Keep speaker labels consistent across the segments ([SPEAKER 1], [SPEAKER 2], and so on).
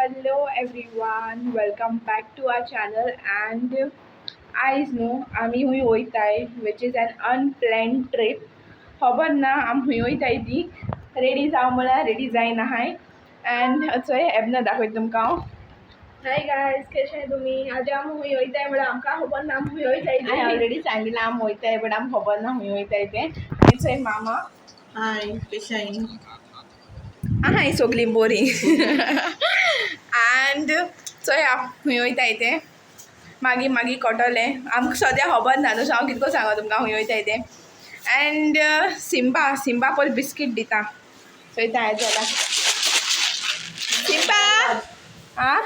[SPEAKER 1] Hello everyone, welcome back to our channel. And आयज न्हू आमी हुंय वयताय, which is an unplanned trip. खबर ना आमी हुंय वयताय ती. रेडी जाव म्हळ्यार रेडी जायना हाय. अँड चोय एबना दाखयता तुमकां हांव. हाय गायज, कशें तुमी? आज आमी हुंय वयताय म्हळ्यार आमकां खबर ना आमी हुंय वयताय ती. हांवें ऑलरेडी सांगिलां आमी वयताय, बट आमकां खबर ना हुंय वयताय तें. आनी चोय मामा.
[SPEAKER 2] हाय, कशें?
[SPEAKER 1] आहाय सगळीं बोरीं. अँड चोया हुंय वयताय तें मागीर मागीर कळटलें आमकां. सद्या खबर ना तशें हांव कितको सांगो तुमकां हुंय वयताय तें. अँड सिम्बा, सिम्बा पयलीं बिस्कीट दिता. चोयता आयज जाल्यार सिम्बा. आं,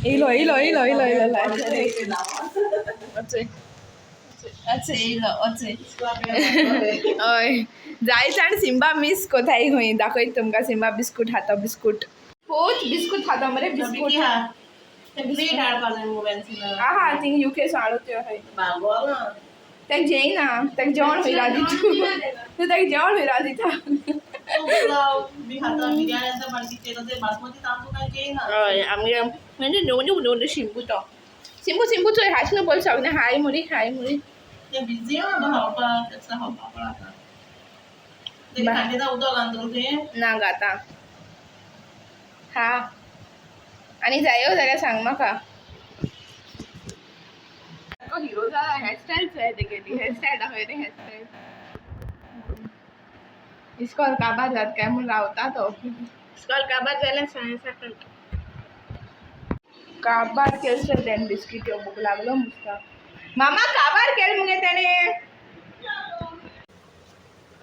[SPEAKER 1] येयलो येयलो येयलो येयलो येयलो. चोय, अच्छा येयलो. अचय हय जायत. आनी सिम्बा मिस कोताय खंय. दाखयता तुमकां. सिम्बा बिस्कूट खाता, बिस्कूट पोत बिस्कूट खाता मरे बिस्कूट. आहा थिंग युके हाडू त्यो हय. ताका जेयना, ताका जेवण खंय रांदिता तूं? ताका जेवण खंय रांदिता? हय, आमगे म्हणजे न्हू न्हू न्हू. शिंबू तो सिंबू, सिंबू चोय हाच न्हू पळय सगळें. हाय मुरी, हाय मुरी. ना गाता हा. आनी जायो जाल्यार सांग म्हाका. हिरो जाला. हेअरस्टायल चोय तेगेली, हेअरस्टायल दाखय रे, हेअरस्टायल. इस्कॉल काबार जात काय म्हूण रावता तो.
[SPEAKER 2] इस्कॉल काबार जाल्यार सांग.
[SPEAKER 1] काबार केल सर तेणें बिस्कीट. भूक लागलो मुस्ता. मामा, काबार केल मुगे तेणें.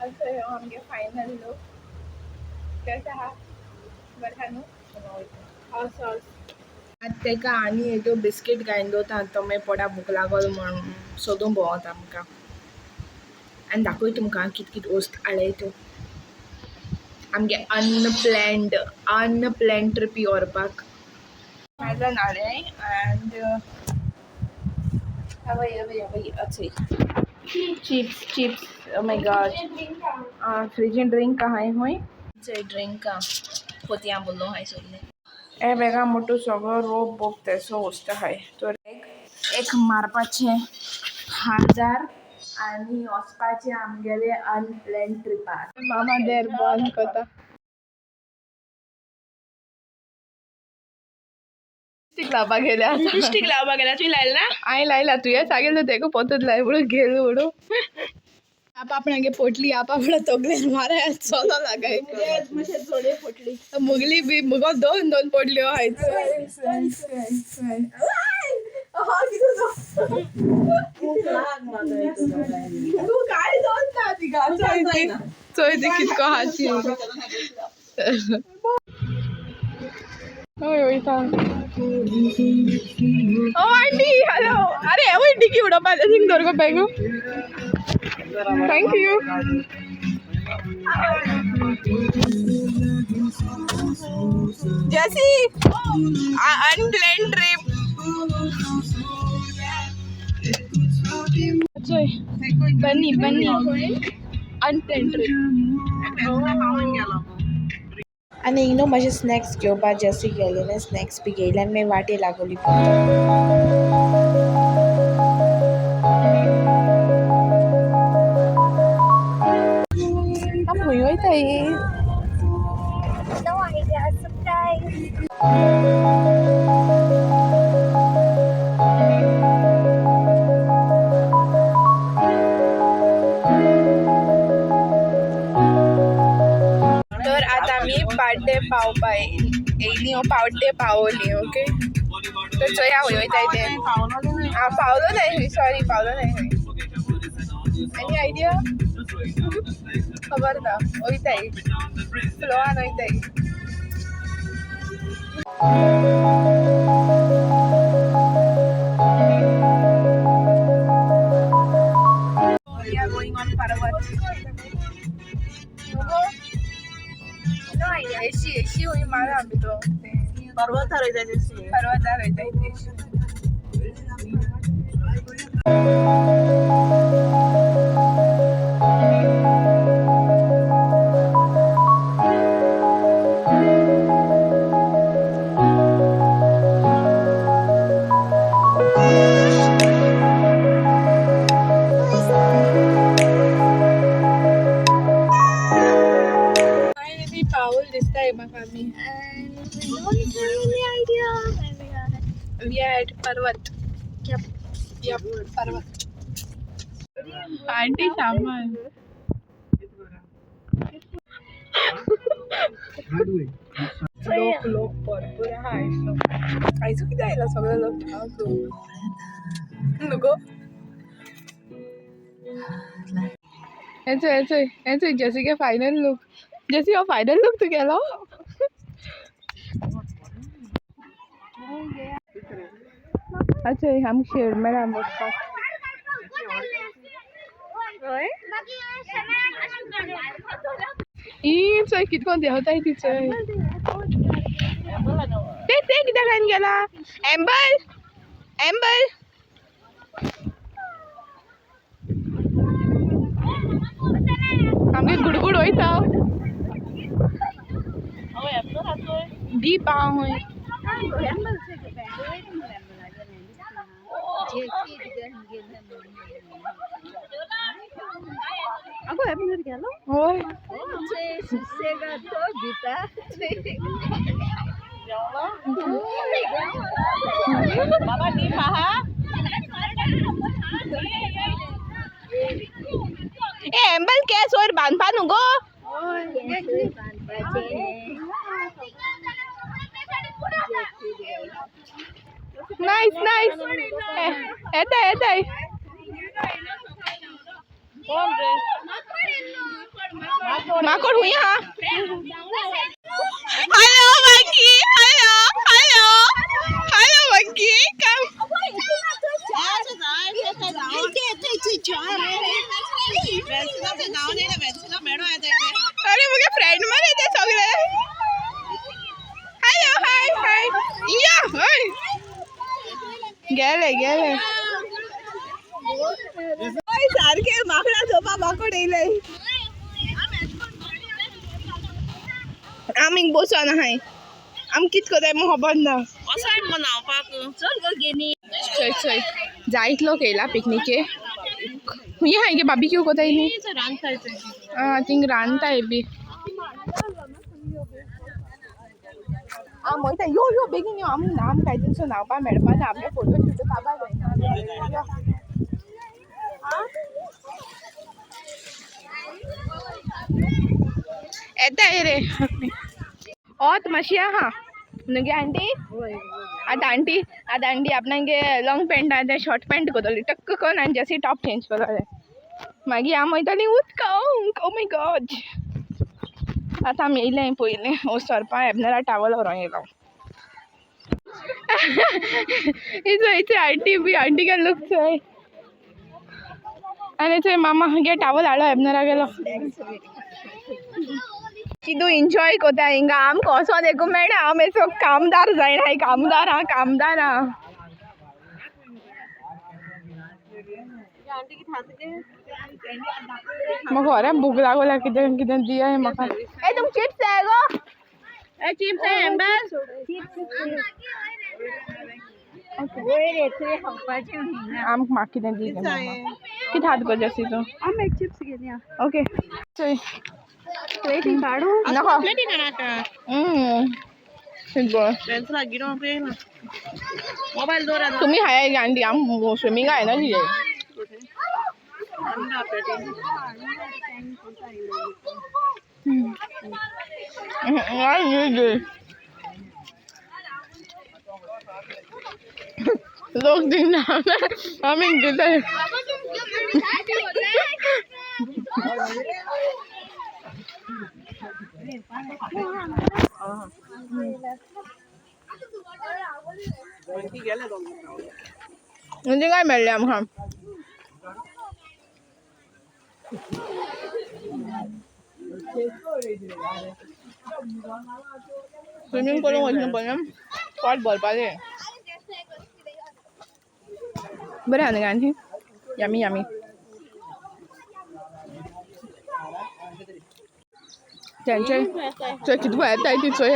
[SPEAKER 1] असो ह्यो आमगे फायनल लूक. केसो आहा? बरें आहा न्हू? हस हस. आतां तेका आनी येद्यो बिस्कीट घायन दवरता. तो मागीर पोटा भूक लागल म्हूण सोदून भोंवता आमकां. आनी दाखय तुमकां कित कित वस्त हाडलाय त्यो आमगे अनप्लॅन्ड अनप्लॅन्ड ट्रिपी व्हरपाक. अमेझॉन हाडलें. अँड आवय आवय आवय, अचय chips, chips. Oh my God, फ्रिजीन ड्रिंक आहाय हूंय. चोय ड्रिंक पोतयां बोल्लो हाय सगळें. हे बेगा मोटू सगळो रोप बोप तेसो वस्त आहाय. तर एक मारपाचें 1000 आनी वचपाचें आमगेले अनप्लॅन ट्रिपार. मामा देर बंद करता. लिपस्टीक लावपाक गेल्या.
[SPEAKER 2] लिपस्टीक लावपाक गेल्या. तुवें लायला ना?
[SPEAKER 1] हांवें लायला. तुवें सांगिल्लें तेका पोतून लाय म्हणून गेलो म्हणून. आप आपणागे पोटली आप आपणा तकलेर माराय चलो लागाय.
[SPEAKER 2] थोडे पोटली.
[SPEAKER 1] मुगली बी मुगो दोन दोन पोटल्यो आहाय. तूं काय दोन ना तिका. चोय चोय ती कितको हाची. हय वयता. ओ आंटी, हॅलो. अरे हेवूय डिकी उडोवपा थिंग दवर गो बॅगू. Thank you. Jessie, unplanned trip. चोय बनी बनी अनप्लॅन ट्रीप.
[SPEAKER 3] आनी न्हू मातशे स्नॅक्स घेवपा जेसी गेलेले. स्नॅक्स बी घेयले आनी मागीर वाटे लागोली.
[SPEAKER 1] आमी खंय वयताय?
[SPEAKER 4] No idea, surprise.
[SPEAKER 1] तर आतां आमी पाड्डे पावपा येयली, पावड्डे पावली. ओके, तर चोया खंय वयताय तें. आं, पावलो नाय, सॉरी, पावलो नाय खंय. Any idea? खबर ना. वयताय, फ्लोआन वयताय. We are going on Parvat. You go?
[SPEAKER 4] No idea.
[SPEAKER 1] एशी एशी हुंय मारा आमी तो.
[SPEAKER 2] पर्वतार वयता तशी.
[SPEAKER 1] पर्वतार वयताय तेशी. पावल दिसताय म्हाका आमी.
[SPEAKER 4] And we don't have any idea where we are.
[SPEAKER 1] We are at Parvat.
[SPEAKER 4] Yep.
[SPEAKER 1] Yup, Parvat. Aunty सामान. लोक लोक भरपूर आहा आयचो. आयचो कितें आयला सगळे लोक नको. येचो येचो येचो जेसिके फायनल लूक. जेसी हो फायनल लूक तूं केलो. अच्छा आमकां शेड मेळ्ळा बसपाक. ई चोय कित कोन देंवताय ती चोय. ते ते कित्याक खायन गेला एम्बल एम्बल. आमगे गुडगुड वयता डीप आहा खंय. होय ए एम्बल केस वयर बांदपा न्हू गो. Nice nice. येता येताय. माकोड हुंय आहा. Hello monkey, hello hello hello monkey come. अरे मुगे फ्रेंड मरे ते सगळे. हॅलो हाय हाय या हय गेले गेले. हय सारखे माकडा झोपा माकोड येयले. आमी बसोन आहाय. आम कित कोताय म्हूण खबर ना. चोय चोय जायत लोक येयला पिकनिके. हुंय आहाय गे बार्बिक्यू कोताय न्ही. आं थिंग रांदताय बी. आम वयता यो यो बेगीन यो. आम आम कांय थिंगसर न्हांवपा मेळपा ना. आमगे फोटो शूट काबार जायना. यो. येताय रे. ओत मातशी आहा न्हू गे आंटी. आतां आंटी आतां आंटी आपणागे लॉंग पॅन्ट आहा तें शॉर्ट पॅन्ट कोतली टक्क कोन्न आनी जशी टॉप चेंज कोतले. मागीर आम वयतालीं उदकांक. ओ my God. आतां आमी येयलें पयलें वो सरपा एबनरा टावल व्हरोन येयलो. इचोय इचोय आंटी बी आंटी के लूक चोय. आनी चोय मामा गे टावल हाडलो एबनरा गेलो. कितू एन्जॉय कोता हिंगा. आमकां वचोन एकू मेळना. आम एसो कामदार जायना. कामदार आहा कामदार आहा. म्हाका खरें भूक लागोल्या. कितें कितें दियाय म्हाका. ए तुमकां चिप्स जाय गो?
[SPEAKER 2] ए चिप्स एम्बल.
[SPEAKER 1] आमकां म्हाका कितें दी गे मामा. कितें हात गो जॅसी तूं?
[SPEAKER 2] आम एक चिप्स घेवया.
[SPEAKER 1] ओके चोय
[SPEAKER 2] प्लेटींग काडू.
[SPEAKER 1] नको.
[SPEAKER 2] मोबायल दवर.
[SPEAKER 1] तुमी हाय आंटी. आम स्विमींग जायना ती. लोक दिना आमी दिताय. म्हणजे काय मेळ्ळें आमकां. स्विमींग करूंक वचना पडलें पोट भरपाचें. बरें आहा न्ही आनी यमी यमी. तेंचे चोय कितको येताय ती चोय.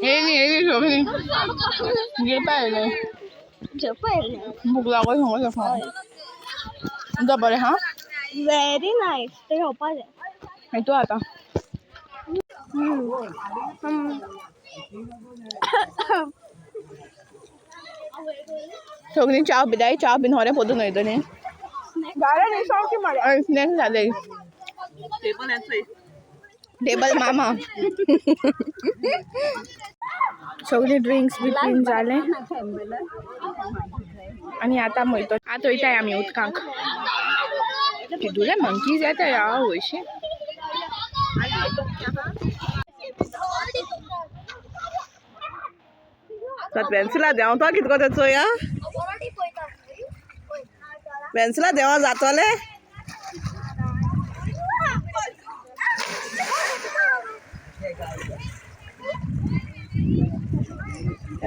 [SPEAKER 1] येयली येयली सगळीं घेवपा येयलें. भूक लागोन सांगो. बरें हा.
[SPEAKER 4] व्हेरी नायस ते घेवपा जाय.
[SPEAKER 1] मागीर तूं आतां सगळीं च्या पिताय, च्या पिवन होरें पोतून वयतलीं. स्नॅक्स जाले. टेबल मामा. सगळीं ड्रिंक्स बी पिवन जालें आनी आतां वयतो, आतां वयताय आमी उदकांक. तितूले मंकीज येता ह्या वयशी.
[SPEAKER 2] पेन्सिला देंवता कित कोता चोया. पेन्सिला देंवा जातोले.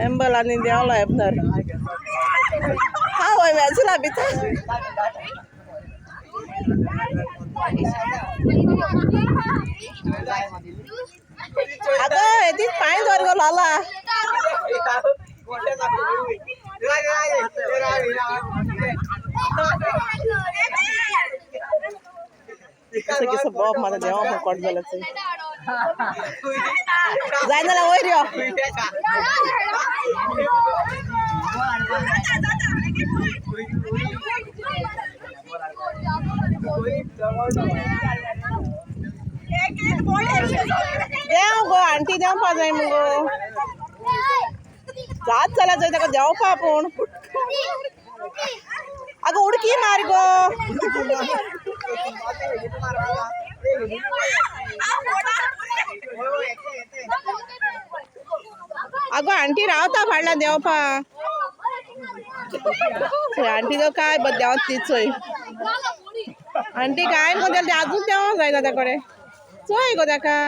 [SPEAKER 2] एम्बल आनी देंवलो एबनर. हा वय पेन्सिला भितर. आगो हेतीच पांय दवर गो लाला. कसं कसं बॉब माझा देवा पण कट झाला जाय ना वयर यो. देव गो आंटी देंवपा जाय मुगो. जात जाल्यार जाय ताका देंवपा पूण. अगो उडकी मार गो. अगो आंटी रावता फाटल्यान देंवपा. आंटी तो काय बद देंवत ती चोय. आंटी काय न्हू जाल्यार आजून देंवोंक जायना त्या कडेन. चोय गो ताका.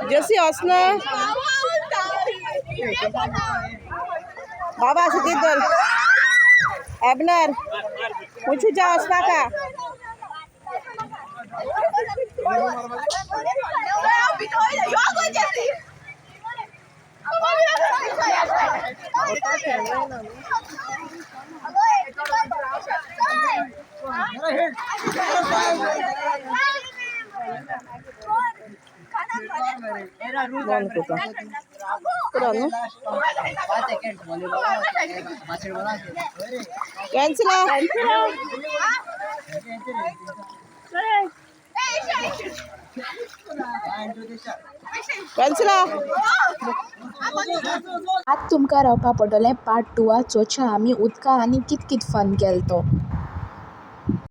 [SPEAKER 2] जशी वचना बाबा सुती दर एबनर उंचूच्या वचनाका. बंद करता पुरो न्हू. पेन्सिला पेन्सिला.
[SPEAKER 3] आतां तुमकां रावपा पडटलें पार्ट 2 चोच्या आमी उदका आनी कित कित फन केल तो.